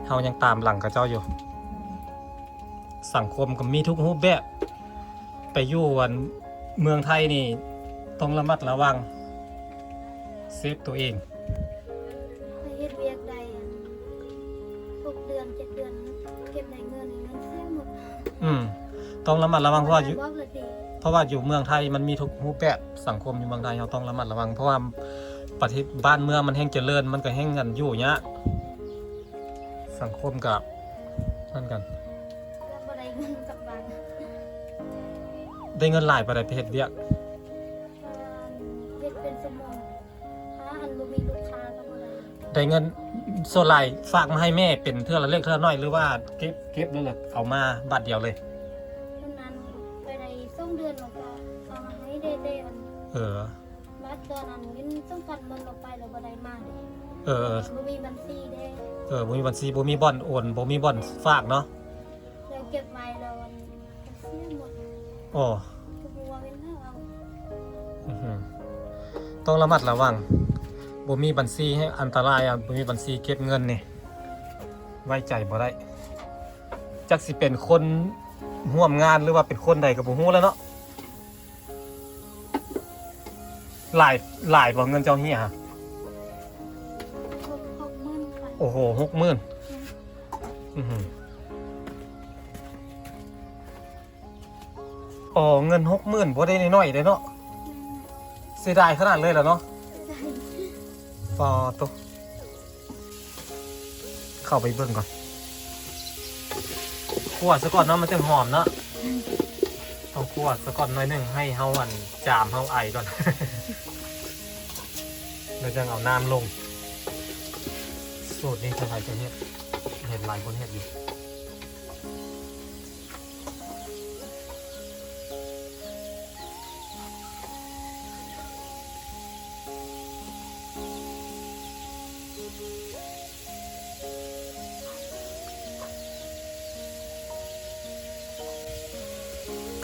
ເຮົາຍັງຕາມຫຼັງເຂົາເຈົ້າຢູ່. ສັງຄົມກໍມີທຸກຮູບແບບ. ໄປຢູ່ອັນເມືອງໄທນີ້ຕ້ອງລະມັດລະວັງ ເຊບຕົວເອງ. ໄປເຮັດວຽກໄດ້ອັນ ຫົກເດືອນ ເຈັດເດືອນ ເກັບໄດ້ເງິນ ເງິນເສຍໝົດ. ອືມ ຕ້ອງລະມັດລະວັງ ເພາະວ່າຢູ່ ບໍ່ໄດ້ບອກລະຕິ ເພາະວ່າຢູ່ເມືອງໄທມັນມີທຸກຮູບແບບ. ສັງຄົມຢູ່ເມືອງໄທເຮົາຕ້ອງລະມັດລະວັງ ເພາະວ່າປະເທດ ບ້ານເມືອງມັນແຮ່ງຈະເລີນ ມັນກໍແຮ່ງອັນຢູ່ຍາກ. ສັງຄົມກໍນັ້ນກັນ. ກໍບໍ່ໄດ້ເງິນກັບບ້ານ. ໄດ້ເງິນຫຼາຍປານໃດໄປເຮັດວຽກ? ເຮັດເປັນຊົ່ວໂມງ ຖ້າອັນບໍ່ມີລູກຄ້າກໍບໍ່ໄດ້. ໄດ້ເງິນສ່ວນຫຼາຍຝາກມາໃຫ້ແມ່ເປັນເທື່ອລະເລັກເທື່ອລະນ້ອຍ ຫຼືວ່າເກັບ ເກັບແລ້ວລະເອົາມາບາດດຽວເລີຍ? ຕອນນັ້ນໄປໄດ້ສອງເດືອນ ແລ້ວກໍເອົາມາໃຫ້ເດ້ ເດ້ອັນ ເອີ ບາດຕອນນັ້ນເງິນສຳຄັນໝົດ ແລ້ວໄປແລ້ວບໍ່ໄດ້ມາເດ້. ເອີ ບໍ່ມີບັນຊີເດ້. ເອີ ບໍ່ມີບັນຊີ ບໍ່ມີບ່ອນໂອນ ບໍ່ມີບ່ອນຝາກເນາະ. ແລ້ວເກັບໄວ້ແລ້ວມັນເສຍໝົດ. ອໍ ທຸກມື້ເວລາເອົາ. ອືຮຶ ຕ້ອງລະມັດລະວັງ ບໍ່ມີບັນຊີໃຫ້ອັນຕະລາຍ. ບໍ່ມີບັນຊີເກັບເງິນນີ້ ໄວ້ໃຈບໍ່ໄດ້. ຈັກຊິເປັນຄົນຮ່ວມງານ ຫຼືວ່າເປັນຄົນໃດກໍບໍ່ຮູ້ແລ້ວເນາະ. ຫຼາຍ ຫຼາຍບໍ່ເງິນເຈົ້າເຮຍ? ຫົກ ຫົກໝື່ນໄປ. ໂອ້ໂຫ ຫົກໝື່ນ. ອືມ ອືຮຶ ອໍ ເງິນຫົກໝື່ນບໍ່ໄດ້ນ້ອຍໆເດ້ເນາະ. ເສຍດາຍຂະໜາດເລີຍລະເນາະ. ປາໂຕ. ເຂົ້າໄປເບິ່ງກ່ອນ. ຂົ້ວຊະກ່ອນເນາະ ມັນຈັ່ງຫອມເນາະ. ອືມ ຕ້ອງຂົ້ວຊະກ່ອນໜ້ອຍໜຶ່ງ ໃຫ້ເຮົາອັນ ຈາມເຮົາໄອກ່ອນ ແລ້ວຈັ່ງເອົານ້ຳລົງ. ສູດນີ້ສ່ວນຫຼາຍຈະເຮັດ ເຫັນຫຼາຍຄົນເຮັດຢູ່.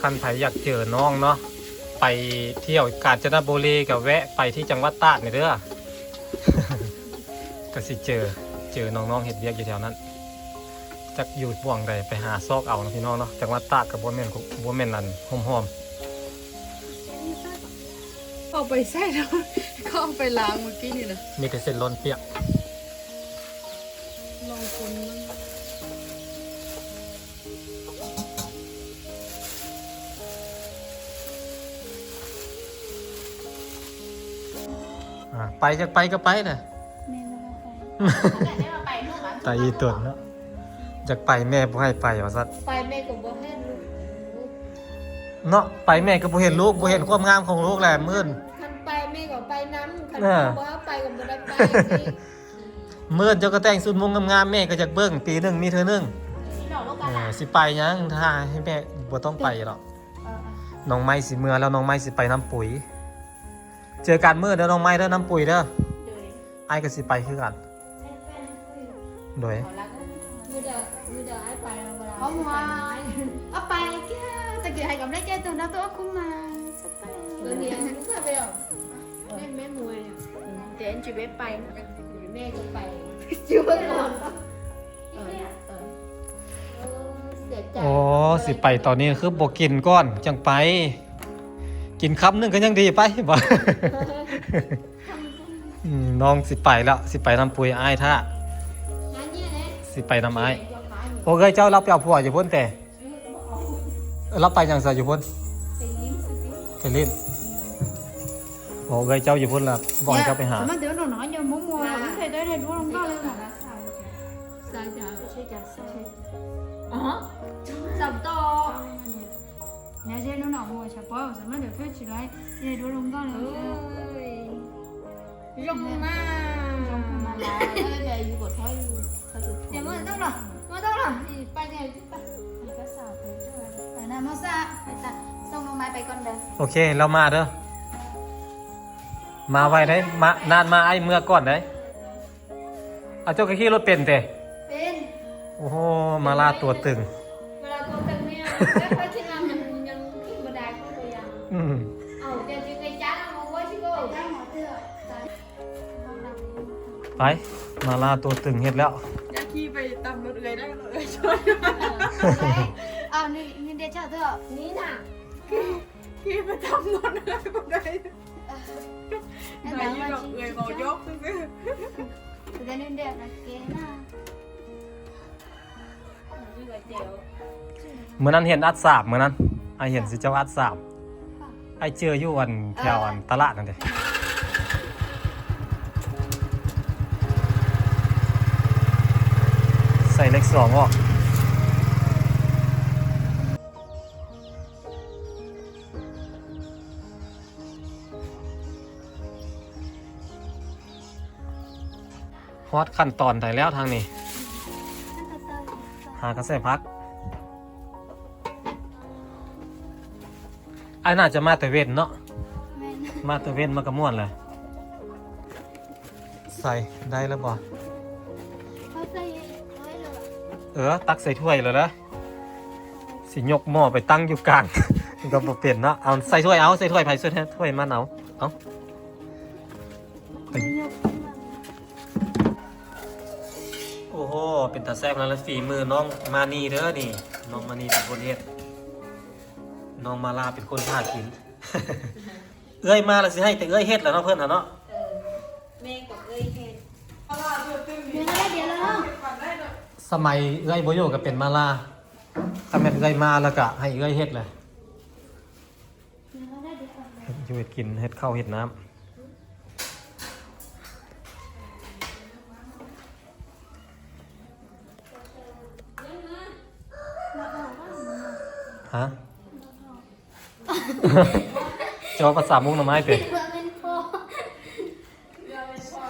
ຄັນໃຜຢາກເຈີນ້ອງເນາະ ໄປທ່ຽວການຈະນະບູລີ ກໍແວະໄປທີ່ຈັງຫວັດຕາກນີ້ເດີ້. ກໍຊິເຈີ ເຈີນ້ອງໆເຮັດວຽກຢູ່ແຖວນັ້ນ. ຈັກຢູ່ບ່ອນໃດ ໄປຫາຊອກເອົາເນາະ ພີ່ນ້ອງເນາະ. ຈັງຫວັດຕາກກໍບໍ່ແມ່ນ ບໍ່ແມ່ນອັນຫອມໆ. ເຂົ້າໄປໃສ່ແລ້ວ ເຂົ້າໄປລ້າງມື້ກີ້ນີ້ນະ. ມີແຕ່ເສັ້ນລ້ນປຽກ. ລອງຄົນເບິ່ງ. ອ່າ ໄປ ຢາກໄປກໍໄປນະ. ແມ່ບໍ່ໃຫ້ໄປ. ຕາອີຕົນເນາະ ຢາກໄປແມ່ບໍ່ໃຫ້ໄປວ່າຊັ້ນ. ໄປແມ່ກໍບໍ່ເຫັນລູກເນາະ ໄປແມ່ກໍບໍ່ເຫັນລູກ ບໍ່ເຫັນຄວາມງາມຂອງລູກແຫຼະ. ມື້ອື່ນຄັນໄປແມ່ກໍໄປນຳ ຄັນ ເອີ ບໍ່ໃຫ້ໄປກໍບໍ່ໄດ້ໄປ. ມື້ອື່ນເຈົ້າກໍແຕ່ງຊຸດມຸ້ງງາມໆ ແມ່ກໍຢາກເບິ່ງ ປີໜຶ່ງມີເທື່ອໜຶ່ງ. ເອີ ຊິໄປຫຍັງ ຖ້າໃຫ້ແມ່ບໍ່ຕ້ອງໄປດອກ. ເອີ ນ້ອງໄມ້ຊິເມືອແລ້ວ ນ້ອງໄມ້ຊິໄປນ້ຳປຸຍ. ເຈີກັນມື້ເດີ ນ້ອງໄມ້ເດີ ນ້ຳປຸຍເດີ. ໂດຍ ອ້າຍກໍຊິໄປຄືກັນ. ໂດຍ ມື້ເດີ ມື້ເດີອ້າຍໄປ. ເອົາມາ ເອົາໄປແກ້ວ ຕະກີ້ໃຫ້ກຳລັງໃຈຕົວເນາະ ຕົວຄຸມມາ. ແມ່ ແມ່ມວຍ ແຕ່ອັນຈະໄປ ແມ່ກໍໄປ ຢູ່ເບິ່ງກ່ອນ. ເອີ ເອີ ເສຍໃຈ. ອໍ ຊິໄປຕອນນີ້ຄືບໍ່ກິນກ່ອນຈັ່ງໄປ ກິນຄຳໜຶ່ງກໍຍັງດີໄປ. ອືມ ນ້ອງຊິໄປແລ້ວ ຊິໄປນຳປຸຍ ອ້າຍຖ້າ ຊິໄປນຳອ້າຍ. ໂອ້ ເອື້ອຍເຈົ້າລາວໄປເອົາຜົວຢູ່ພຸ້ນແຕ່. ລາວໄປຫຍັງຊະຢູ່ພຸ້ນ? ໄປຫຼິ້ນ. ໂອ້ ເອື້ອຍເຈົ້າຢູ່ພຸ້ນລະ ບອກໃຫ້ເຈົ້າໄປຫາ. ອໍ ສຳຕອ你要先弄脑部小包，什么都飞起来，也都弄到了。哎，用嘛。用嘛啦。哎，对，如果他，他是点么弄了，么弄了，你拜见，你拜，你拜啥？哎，那么啥，哎，送弄买拜干的。 ໂອເຄ ລາວມາເດີ ມາໄວເດ້ ມາ ນານມາ ອ້າຍເມືອກ່ອນເດ້. ອາ ເຈົ້າກໍຂີ່ລົດເປັນເຕ? ເປັນ. ໂອ້ໂຫ ມາລາຕົວຕຶງ. ມາລາຕົວຕຶງນີ້ ແລ້ວຂ້ອຍຄິດວ່າມັນຍັງຂຶ້ນບໍ່ໄດ້ ຂ້ອຍບໍ່ຢາກ. ອືມ. ເອົາ ເຈົ້າຊິໄປຈັດເອົາບໍ່ ຊິບໍ່ຈັດເອົາເທື່ອ. ໄປ ມາລາຕົວຕຶງເຮັດແລ້ວ. ຢ່າຂີ່ໄປຕາມລົດເອື້ອຍໄດ້ ລົດເອື້ອຍຊົນ. ເອົາ ນີ້ ນີ້ເດ ເຈົ້າເທື່ອ ນີ້ນະ. ຂີ່ໄປຕາມລົດເອື້ອຍບໍ່ໄດ້. ໄດ້ຢູ່ດອກ ເອື້ອຍເວົ້າຢອກຊື່ໆ. ແຕ່ນີ້ແດດນະເກນະ. ມື້ນັ້ນເຫັນອັດສາບ ມື້ນັ້ນ ອ້າຍເຫັນຊິເຈົ້າອັດສາບ ອ້າຍເຈີຢູ່ອັນແຖວອັນຕະຫຼາດນັ້ນເດ້. ໃສ່ເລກສອງອອກ. ຮອດຂັ້ນຕອນໃດແລ້ວທາງນີ້? ຫາກະແສຜັກ. ອ້າຍໜ້າຈະມາແຕ່ເວັນເນາະ. ແມ່ນ. ມາແຕ່ເວັນມັນກະມ່ວນແຫຼະ. ໃສ່ໄດ້ແລ້ວບໍ່? ເຮົາໃສ່ຖ້ວຍແລ້ວ. ເອີ ຕັກໃສ່ຖ້ວຍແລ້ວນະ. ຊິຍົກໝໍ້ໄປຕັ້ງຢູ່ກາງ ມັນກໍບໍ່ເປັນເນາະ. ເອົາໃສ່ຖ້ວຍ ເອົາໃສ່ຖ້ວຍ ໃຜໃສ່ຖ້ວຍມັນ ເອົາ ເອົາ. ໂອ້ໂຫ ເປັນຕາແຊບນະ ແລະ ຝີມືນ້ອງມານີເດີນີ້. ນ້ອງມານີເປັນຄົນເຮັດ ນ້ອງມາລາເປັນຄົນຫາກິນ. ເອື້ອຍມາແລ້ວຊິໃຫ້ແຕ່ເອື້ອຍເຮັດແລ້ວເນາະ ເພິ່ນຫັ້ນເນາະ. ເອີ ແມ່ກັບເອື້ອຍເຮັດ. ສະໄໝເອື້ອຍບໍ່ຢູ່ກໍເປັນມາລາ. ຄັນແມ່ນເອື້ອຍມາແລ້ວກໍໃຫ້ເອື້ອຍເຮັດແຫຼະ. ເຮັດຢູ່ເຮັດກິນ ເຮັດເຂົ້າເຮັດນ້ຳ. ຮະ? ເຈົ້າເວົ້າພາສາມຸ້ງນຳອ້າຍເຕ? ຄິດວ່າເປັນພໍ່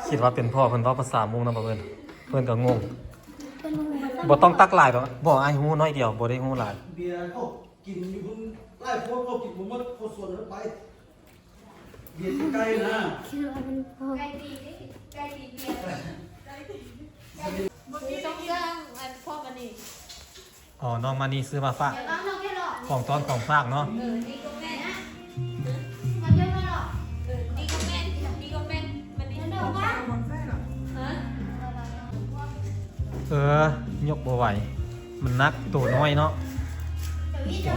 ຄິດວ່າເປັນພໍ່ ເພິ່ນເວົ້າພາສາມຸ້ງນຳເພິ່ນ ເພິ່ນກໍງົງ. ບໍ່ຕ້ອງຕັກຫຼາຍດອກ. ບໍ່ ອ້າຍຮູ້ໜ້ອຍດຽວ ບໍ່ໄດ້ຮູ້ຫຼາຍ. ເບຍເຂົາກິນຢູ່ພຸ້ນຫຼາຍໂພດ ເຂົາກິນບໍ່ໝົດ ເຂົາຊວນເຮົາໄປ. ເບຍໄກ່ນະ ຄິດວ່າເປັນພໍ່. ໄກ່ຕີ ໄກ່ຕີເບຍ. ບໍ່ມີຕ້ອງເຊື່ອງ ອັນພວກອັນນີ້. ອໍ ນ້ອງມານີຊື້ມາຝາກ ຂອງຕ້ອນຂອງຝາກເນາະ. ເອີ ນີ້ກໍແມ່ນ ເອີ ນີ້ກໍແມ່ນ ນີ້ກໍແມ່ນ ມັນນີ້ ຮະ? ເອີ ຍົກບໍ່ໄຫວ ມັນໜັກ ໂຕນ້ອຍເນາະ.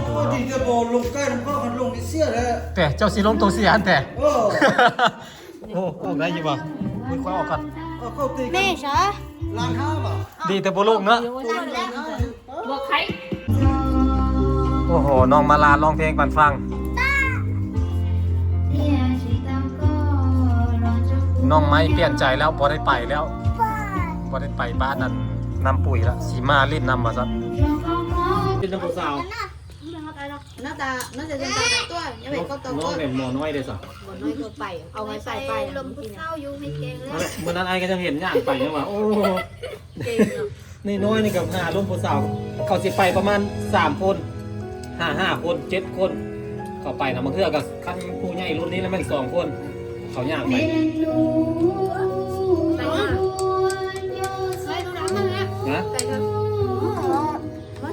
ໂອ້ ດີແຕ່ບໍ່ລົງໃກ້ນຳເຂົາ ຄັນລົງນີ້ເສຍແລ້ວ. ແຕ່ເຈົ້າຊິລົງໂຕເສຍຫັ້ນແຕ່. ເອີ. ໂອ້ ອອກໄດ້ຢູ່ບໍ່? ມື້ຄ່ອຍອອກກ່ອນ. ເອົາເຂົ້າຕີ ແມ່ຊະ ລ້ານຫ້າບໍ່? ດີແຕ່ບໍ່ລົງເນາະ. ບໍ່ໄຄ. ໂອ້ໂຫ ນ້ອງມາລາຮ້ອງເພງປັນຟັງ. ນ້ອງໄມ້ປ່ຽນໃຈແລ້ວ ບໍ່ໄດ້ໄປແລ້ວ ບໍ່ໄດ້ໄປບ້ານນັ້ນ ນ້ຳປຸຍລະ ຊິມາຫຼິ້ນນຳວ່າຊັ້ນ. ເປັນນຳຜູ້ສາວ. ໜ້າຕາ ໜ້າຈະເປັນຕາຕົວ ຍັງເປັນກໍຕົວ ນ້ອງແມ່ນໝໍນ້ອຍເດ້ຊະ. ໝໍນ້ອຍກໍໄປ ເອົາໄວ້ໃສ່ໄປ ລົມຜູ້ສາວຢູ່ໃຫ້ເກັ່ງເລີຍ. ມື້ນັ້ນອ້າຍກໍຍັງເຫັນຍ່າງໄປຍັງວ່າ ໂອ້ ເກັ່ງເນາະ. ນ້ອຍໆນີ້ກໍຫາລົມຜູ້ສາວ ເຂົາຊິໄປປະມານສາມຄົນ ຫາຫ້າຄົນ ເຈັດຄົນ ເຂົາໄປນະ. ບາງເທື່ອກໍຄັນຜູ້ໃຫຍ່ລຸ້ນນີ້ລະແມ່ນສອງຄົນ ເຂົາຍ່າງໄປ. ໄປເນາະ ໄປເນາະ ຮະ? ໄປເນາະ. ມາ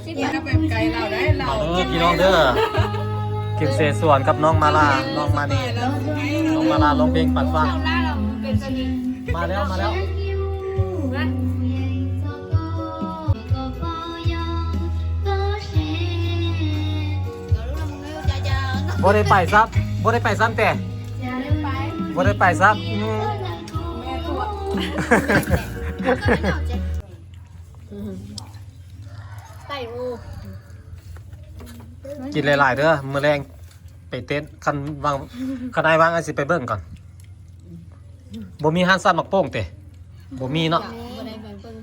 ເດີພີ່ນ້ອງເດີ ກິນເສສວນກັບນ້ອງມາລາ ນ້ອງມານີ ນ້ອງມາລາຮ້ອງເພງປັນຟັງ. ມາແລ້ວ ມາແລ້ວ. ບໍ່ໄດ້ໄປຊ້ຳ ບໍ່ໄດ້ໄປຊ້ຳແຕ່ ບໍ່ໄດ້ໄປຊ້ຳ. ອືມ. ໄກ່ໂອ ກິນຫຼາຍໆເດີ ມື້ແລງໄປເຕັ້ນ. ຄັນວ່າງ ຄັນອ້າຍວ່າງອ້າຍຊິໄປເບິ່ງກ່ອນ. ບໍ່ມີຮ້ານສັດໝາກໂປ່ງເຕ? ບໍ່ມີເນາະ ບໍ່ໄດ້ໄປເບິ່ງ.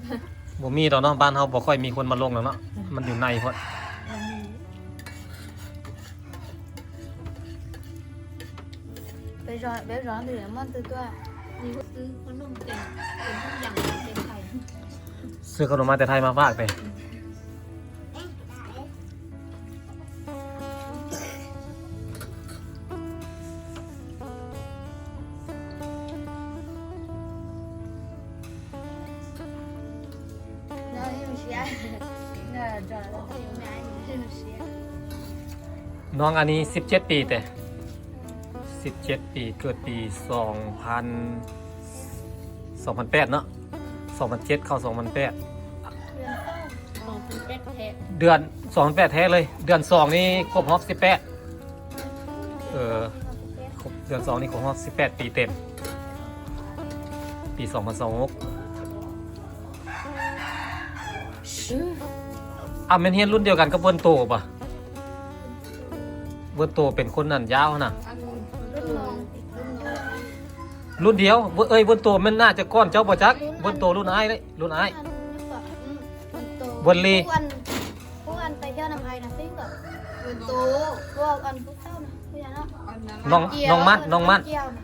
ບໍ່ມີດອກເນາະ ບ້ານເຮົາບໍ່ຄ່ອຍມີຄົນມາລົງດອກເນາະ ມັນຢູ່ໃນພຸ້ນ.别装，别装，对，满肚子。你会ซื้ขนม เປັນ ເປັນທຸກຢ່າງເປັນໄທ ຊື້ຂະໜົມມາແຕ່ໄທມາຝາກເດ້. ນ້ອງອັນນີ້ສິບເຈັດປີເຕະ ສິບເຈັດປີ ເກີດປີສອງພັນ ສອງພັນແປດເນາະ ສອງພັນເຈັດເຂົ້າສອງພັນແປດ ສອງພັນແປດແທ້ ເດືອນສອງພັນແປດແທ້ເລີຍ ເດືອນສອງນີ້ຄົບຮອບສິບແປດ ເອີ ຄົບ ເດືອນສອງນີ້ຄົບຮອບສິບແປດປີເຕັມ ປີສອງພັນຊາວຫົກ ອາ ແມ່ນຮຽນລຸ້ນດຽວກັນກັບເວີນໂຕປະ? ເວີນໂຕເປັນຄົນນັ້ນຍາວຫັ້ນນະ ລຸ້ນດຽວ ເອີຍ ເວີນໂຕແມ່ນໜ້າຈະກ່ອນເຈົ້າບໍ່ຈັກ ເວີນໂຕລຸ້ນອ້າຍເດ້ ລຸ້ນອ້າຍ ເວີນລີ ຜູ້ອັນ ຜູ້ອັນໄປທ່ຽວນຳອ້າຍນະ ເປັນແບບ ເວີນໂຕ ພວກອັນຜູ້ເຖົ້ານະ ຜູ້ໃຫຍ່ເນາະ ນ້ອງ ນ້ອງມັນ ນ້ອງມັນ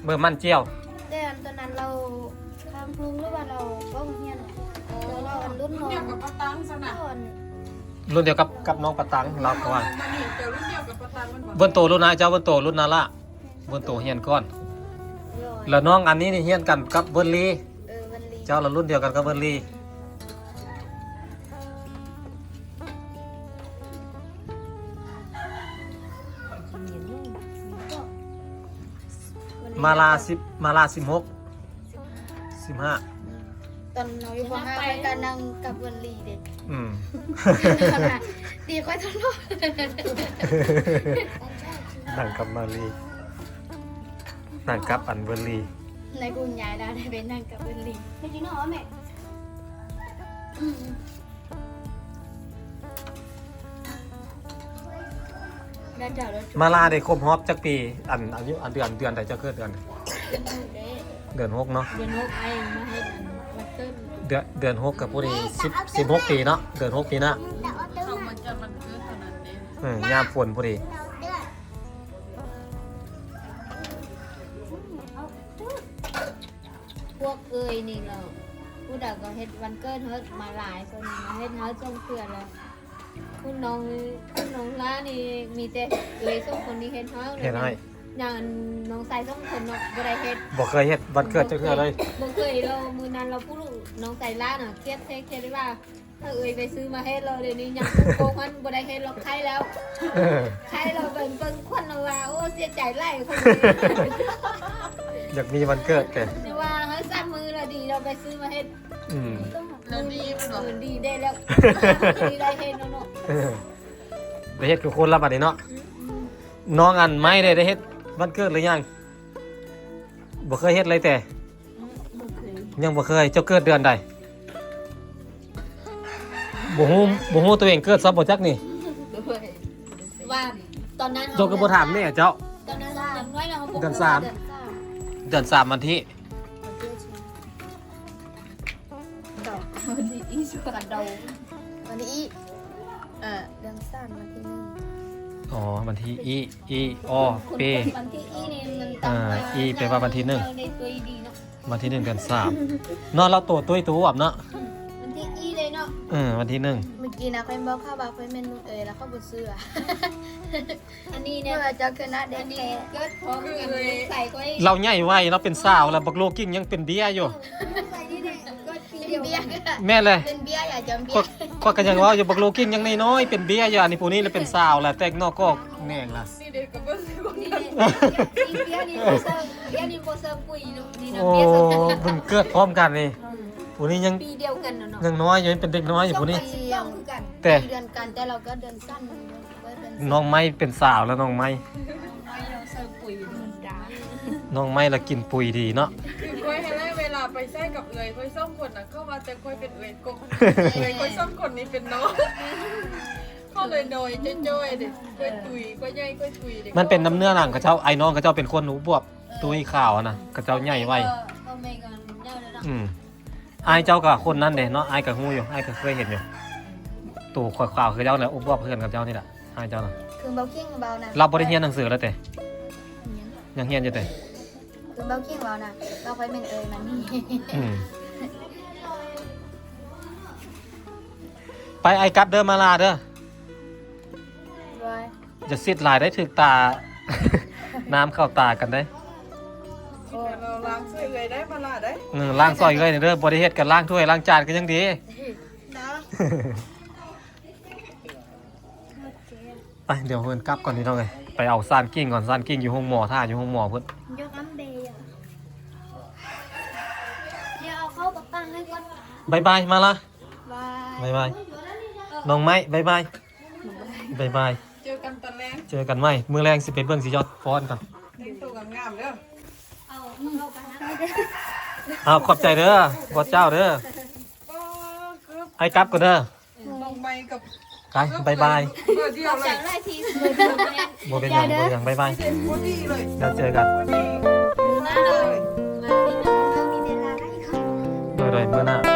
ເບີມັນຈຽວ ແຕ່ອັນຕອນນັ້ນລາວຄ້າງເພິ່ງ ຫຼືວ່າລາວບໍ່ຮຽນ ແລ້ວລາວອັນລຸ້ນນ້ອງ ລຸ້ນດຽວກັບປາຕັງຊັ້ນນະ ລຸ້ນດຽວກັບ ກັບນ້ອງປາຕັງ ລາວກໍວ່າ ເຈົ້າລຸ້ນດຽວກັບປາຕັງແມ່ນບໍ່? ເວີນໂຕລຸ້ນອ້າຍເຈົ້າ ເວີນໂຕລຸ້ນນາລະ ເວີນໂຕຮຽນກ່ອນ ແລ້ວນ້ອງອັນນີ້ນີ້ຮຽນກັນກັບເວີນລີ ເອີ ເວີນລີ ເຈົ້າລະລຸ້ນດຽວກັນກັບເວີນລີ. ມາລາສິບ ມາລາສິບຫົກ ສິບຫ້າ ຕອນເຮົາຢູ່ ປ.ຫ້າ ຂ້ອຍກໍນັ່ງກັບເວີນລີເດ້ ອືມ ດີ ຂ້ອຍທະເລາະ ນັ່ງກັບມາລີ ນັ່ງກັບອັນເວີນລີ ໃນຄູຍາຍລາວໄດ້ໄປນັ່ງກັບເວີນລີ ແມ່ຈີໂນ່ແມ່ ອືມ. ມາລາໄດ້ຄົບຮອບຈັກປີ? ອັນ ອາຍຸ ອັນ ເດືອນ ເດືອນໃດເຈົ້າເກີດ? ເດືອນ ເດືອນຫົກເນາະ ເດືອນຫົກ ອ້າຍມາເຮັດອັນວັນເກີດ ເດືອນ ເດືອນຫົກກໍພໍດີສິບ ສິບຫົກປີເນາະ ເດືອນຫົກປີໜ້າ ເຂົ້າມາຈັດວັນເກີດເທົ່ານັ້ນເດ້ ເອີ ຍາມຝົນພໍດີ. ພວກເອື້ອຍນີ້ລະ ຜູ້ໃດກໍເຮັດວັນເກີດເຮີດມາຫຼາຍ ສ່ວນມາເຮັດເຮີດສອງເທື່ອລະ ຄຸນນ້ອງ ຄຸນນ້ອງຫຼ້ານີ້ມີແຕ່ເອື້ອຍສອງຄົນນີ້ເຮັດເຮີດ ເຮັດໃຫ້ ຢ່າງນ້ອງຊາຍສອງຄົນເນາະ ບໍ່ໄດ້ເຮັດ ບໍ່ເຄີຍເຮັດວັນເກີດຈັກເທື່ອເລີຍ ບໍ່ເຄີຍ ແລ້ວມື້ນັ້ນລະຜູ້ນ້ອງຊາຍຫຼ້ານະ ຄຽດແທ້ ຄຽດໄດ້ວ່າ ເອີຍ ໄປຊື້ມາເຮັດແລ້ວ ດຽວນີ້ຍັງໂກງຫັ້ນ ບໍ່ໄດ້ເຮັດລອກ ໄຂ້ແລ້ວ ເອີ ໄຂ້ແລ້ວ ເບິ່ງ ເບິ່ງຄວັນລະວ່າ ໂອ້ ເສຍໃຈຫຼາຍຄົນ ຢາກມີວັນເກີດແຕ່ ແຕ່ວ່າເຮົາສາມມື້ລະດີ ລາວໄປຊື້ມາເຮັດ ອືມ ລະດີແມ່ນບໍ່? ເອີ ດີໄດ້ແລ້ວ ດີໄດ້ເຮັດເນາະ ເອີ ໄດ້ເຮັດຄືຄົນລະບັດນີ້ເນາະ ອືມ ນ້ອງອັນໄມ້ເດ້ ໄດ້ເຮັດວັນເກີດຫຼືຍັງ? ບໍ່ເຄີຍເຮັດເລີຍແຕ່ ອືມ ບໍ່ເຄີຍ ຍັງບໍ່ເຄີຍ ເຈົ້າເກີດເດືອນໃດ? ບໍ່ຮູ້ ບໍ່ຮູ້ຕົວເອງເກີດຊ້ຳບໍ່ຈັກນີ້ ໂດຍ ວ່າຕອນນັ້ນ ເຈົ້າກໍບໍ່ຖາມແມ່ເຈົ້າ ຕອນນັ້ນຍັງນ້ອຍເນາະ ເດືອນສາມ ເດືອນສາມ ເດືອນສາມວັນທີ ວັນທີອີ່ ກະເດົາ ວັນທີອີ່ ເອີ ເດືອນສາມວັນທີໜຶ່ງ ອໍ ວັນທີອີ່ ອີ່ ອໍ ເປ ວັນທີອີ່ນີ້ມັນ ເອີ ອີ່ແປວ່າວັນທີໜຶ່ງ ໃນຕົວດີເນາະ ວັນທີໜຶ່ງເດືອນສາມເນາະ ລາວໂຕຕຸ້ຍຕວມເນາະ ວັນທີອີ່ເລີຍເນາະ ເອີ ວັນທີໜຶ່ງ ເມື່ອກີ້ນະ ຂ້ອຍບອກເຂົາວ່າຂ້ອຍແມ່ນລູກເອີຍ ແລ້ວເຂົາບໍ່ເຊື່ອ ອັນນີ້ເນຍ ເຈົ້າຄືໜ້າເດັກແທ້ ເກີດພ້ອມກັນ ໃສ່ຂ້ອຍ ລາວໃຫຍ່ໄວ ລາວເປັນສາວແລ້ວ ບັກໂລກິງຍັງເປັນເບ້ຍຢູ່ ໃສ່ນີ້ແຫຼະ ເກີດປີດຽວ ເປັນເບ້ຍ ແມ່ນແຫຼະ ເປັນເບ້ຍ ຢ່າຈຳເບ້ຍ ຂ້ອຍ ຂ້ອຍກໍຍັງເວົ້າຢູ່ ບັກໂລກິງຍັງນ້ອຍໆ ເປັນເບ້ຍຢູ່ ອັນນີ້ຜູ້ນີ້ລະເປັນສາວລະ ແຕ່ງນອກກໍແໜງລະ ນີ້ເດ້ກໍເບິ່ງຄືກັນ ນີ້ເດ້ ນີ້ເບ້ຍນີ້ບໍ່ເຊີ ເບ້ຍນີ້ບໍ່ເຊີປຸຍເນາະ ນີ້ນະ ໂອ້ ເບ້ຍເຊີ ເພິ່ນເກີດພ້ອມກັນນີ້ ອືມ ຜູ້ນີ້ຍັງ ປີດຽວກັນເນາະ ຍັງນ້ອຍຢູ່ ຍັງເປັນເດັກນ້ອຍຢູ່ຜູ້ນີ້ ແຕ່ເດືອນກັນ ແຕ່ລາວກໍເດືອນສັ້ນ ນ້ອງໄມ້ເປັນສາວແລ້ວ ນ້ອງໄມ້ ນ້ອງໄມ້ລາວເຊີປຸຍທຳມະດາ ນ້ອງໄມ້ລະກິນປຸຍດີເນາະ ຄືຂ້ອຍຫັ້ນແຫຼະ ເວລາໄປໃຊ້ກັບເອື້ອຍຂ້ອຍສອງຄົນນະ ເຂົາວ່າແຕ່ຂ້ອຍເປັນເອື້ອຍກົກ ເອື້ອຍຂ້ອຍສອງຄົນນີ້ເປັນນ້ອງ ເຂົາເລີຍນ້ອຍຈ້ອຍໆເດ້ ຂ້ອຍຕຸ້ຍ ຂ້ອຍໃຫຍ່ ຂ້ອຍຕຸ້ຍເດ້ ມັນເປັນນຳເນື້ອໜັງເຂົາເຈົ້າ ອ້າຍນ້ອງເຂົາເຈົ້າເປັນຄົນອວບ ຕຸ້ຍຂາວຫັ້ນນະ ເຂົາເຈົ້າໃຫຍ່ໄວ ເອີ ພໍ່ແມ່ກໍເຍົາແລ້ວເນາະ ອືມ ອ້າຍເຈົ້າກໍຄົນນັ້ນເດ້ເນາະ ອ້າຍກໍຮູ້ຢູ່ ອ້າຍກໍເຄີຍເຫັນຢູ່ ໂຕຂາວໆຄືເຈົ້າແຫຼະ ອວບໆຄືກັນກັບເຈົ້ານີ້ແຫຼະ ອ້າຍເຈົ້ານະ ຄືເບົາຄິງເບົານະ ລາວບໍ່ໄດ້ຮຽນໜັງສືແລ້ວເຕະ ຮຽນ ຍັງຮຽນຢູ່ເຕະ ເບົາຄິງເວົ້ານະ ເຮົາໄປແມ່ນເອີຍມັນນີ້ ອືມ ໄປ ອ້າຍກັບເດີ ມາລາເດີ ໂດຍ ຢ່າຊິດຫຼາຍໄດ້ ຖືກຕາ ນ້ຳເຂົ້າຕາກັນໄດ້ ໂອ້ ເຮົາລ້າງຊ່ອຍເອື້ອຍໄດ້ ມາລາໄດ້ ອືມ ລ້າງຊ່ອຍເອື້ອຍນີ້ເດີ ບໍ່ໄດ້ເຮັດກໍລ້າງຖ້ວຍລ້າງຈານກໍຍັງດີ ເນາະ ໄປ ດຽວເພິ່ນກັບກ່ອນພີ່ນ້ອງເອີຍ ໄປເອົາຊານກິ້ງກ່ອນ ຊານກິ້ງຢູ່ໂຮງໝໍ ຖ້າຢູ່ໂຮງໝໍພຸ້ນ ດຽວເອົາເຂົ້າປາກປາງໃຫ້ກ່ອນ ບາຍບາຍ ມາລາ ບາຍບາຍ ນ້ອງໄມ້ ບາຍບາຍ ບາຍບາຍ ເຈີກັນຕອນແລງ ເຈີກັນໃໝ່ ມື້ແລງຊິໄປເບິ່ງຊິຢອດຟ້ອນກ່ອນ ແຕ່ງໂຕງາມໆເດີ ເອົາ ເອົາ ຂອບໃຈເດີ ບອດເຈົ້າເດີ ອ້າຍກັບກ່ອນເດີ ນ້ອງໄມ້ກັບ ໄປ ບາຍບາຍ ເບີດດຽວເລີຍ ບໍ່ເປັນຫຍັງ ບໍ່ເປັນຫຍັງ ບາຍບາຍ ພໍດີເລີຍ ແລ້ວເຈີກັນ ພໍດີ ໂດຍໆ ມື້ໜ້າ